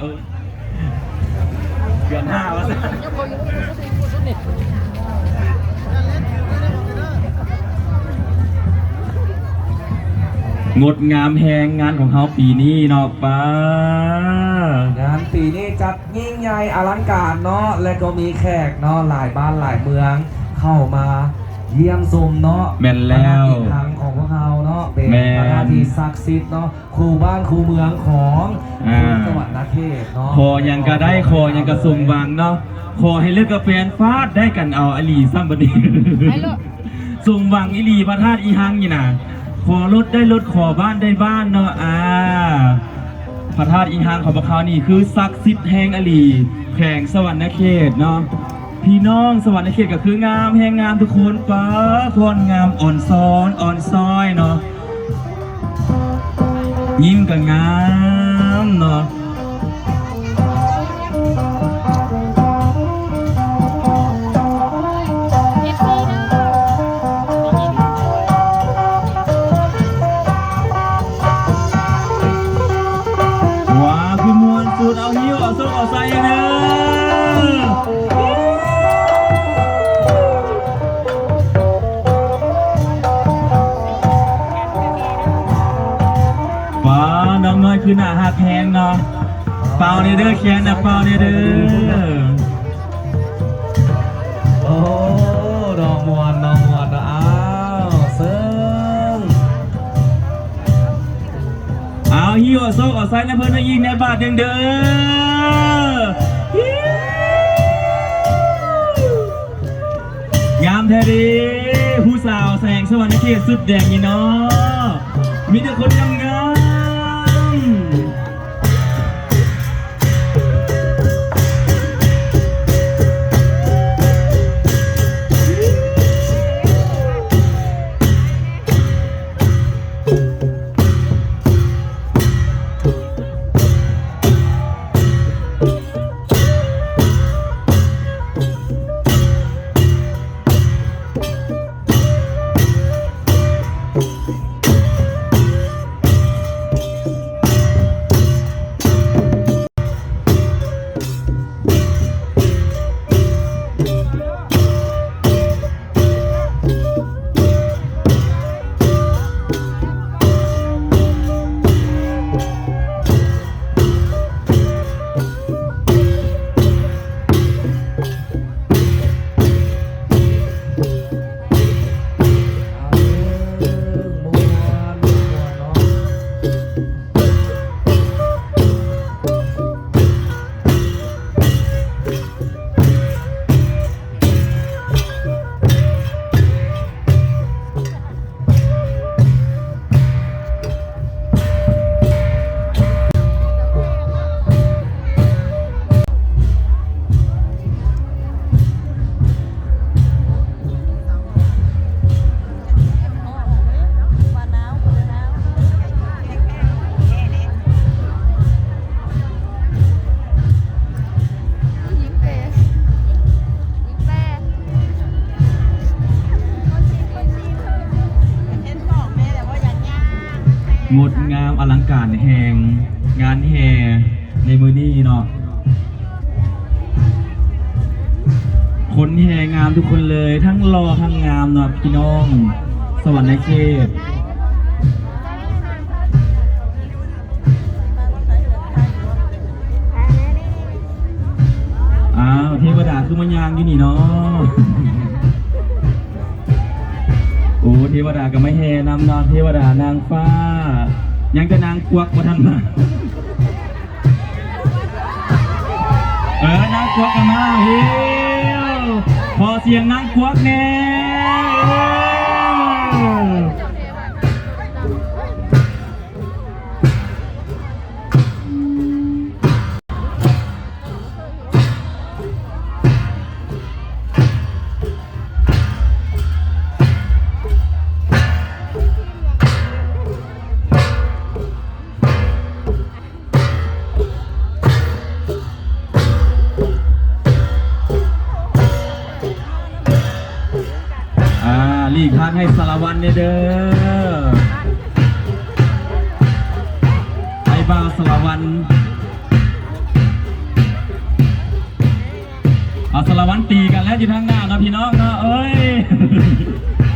ເອີ ເດືອນຫ້າວ່າຊັ້ນ. ງົດງາມແຮງງານຂອງເຮົາປີນີ້ເນາະ. ປ້າ ງານປີນີ້ຈັດ ຍິ່ງໃຫຍ່ອະລັງການເນາະ ແລະກໍມີແຂກເນາະ ຫຼາຍບ້ານຫຼາຍເມືອງເຂົ້າມາຢ້ຽມຊົມເນາະ. ແມ່ນແລ້ວ ພະທາດອີກຄັ້ງຂອງພວກເຮົາເນາະ ເປັນ ແມ່ນ ພະທາດທີ່ສັກສິດເນາະ ຄູ່ບ້ານຄູ່ເມືອງຂອງ ອ່າ ສະຫວັນນະເຂດເນາະ. ຂໍຫຍັງກໍໄດ້ ຂໍຫຍັງກໍສົມຫວັງເນາະ. ຂໍໃຫ້ເລີກກັບແຟນ ຟາດ ໄດ້ກັນເອົາອີ່ຫຼີຊ້ຳບັດນີ້. ສົມຫວັງອີ່ຫຼີ ພະທາດອີ່ຮັ່ງນີ້ນະ ຂໍລົດໄດ້ລົດ ຂໍບ້ານໄດ້ບ້ານເນາະ. ອ່າ ພະທາດອີ່ຮັ່ງຂອງພວກເຮົານີ້ຄືສັກສິດແຮງອີ່ຫຼີ ແຂວງສະຫວັນນະເຂດເນາະ. ພີ່ນ້ອງສະຫວັນນະເຂດກໍຄືງາມແຮງງາມທຸກຄົນ. ປ້າ ຄວາມງາມອ່ອນຊ້ອນອ່ອນຊ້ອຍເນາະ ຍິ້ມກໍງາມເນາະ. ວ້າວ ຄືມ່ວນສຸດ ເອົາຫິ້ວ ເອົາໂຊກ ເອົາໄຊເດີ. ປ້າ ນ້ອງນ້ອຍຄືໜ້າຮັກແຮງເນາະ. ເປົ່າແດ່ເດີ ແຄນນະ ເປົ່າແດ່ເດີ. ໂອ້ ນ້ອງມ່ວນ ນ້ອງມ່ວນເນາະ. ອ້າວ ເຊິ່ງ ເອົາ ຫິ້ວເອົາໂຊກເອົາໄຊນຳເພິ່ນອີກແດ່ບາດໜຶ່ງເດີ. ງາມແທ້ເດ ຜູ້ສາວແຂວງສະຫວັນນະເຂດ ຊຸດແດງນີ້ເນາະ ມີແຕ່ຄົນງາມໆ. ງົດງາມອະລັງການແຮງ ງານແຫ່ໃນມື້ນີ້ເນາະ. ຄົນແຫ່ງາມທຸກຄົນເລີຍ ທັງຫຼໍ່ທັງງາມເນາະ ພີ່ນ້ອງສະຫວັນນະເຂດ. ອ້າວ ເທວະດາຄືມາຍ່າງຢູ່ນີ້ເນາະ. ໂອ້ ເທວະດາກໍມາແຫ່ນຳເນາະ ເທວະດານາງຟ້າ ຍັງແຕ່ນາງກວັກບໍ່ທັນມາ. ເອີ ນາງກວັກກໍມາແລ້ວ ຂໍສຽງນາງກວັກແດ່. ອ່າ ຫຼີກທາງໃຫ້ສາລະວັນແດ່ເດີ ໄອ້ບ່າວສາລະວັນ. ສາລະວັນຕີກັນແລ້ວຢູ່ທາງໜ້າເນາະພີ່ນ້ອງເນາະ ເອີຍ.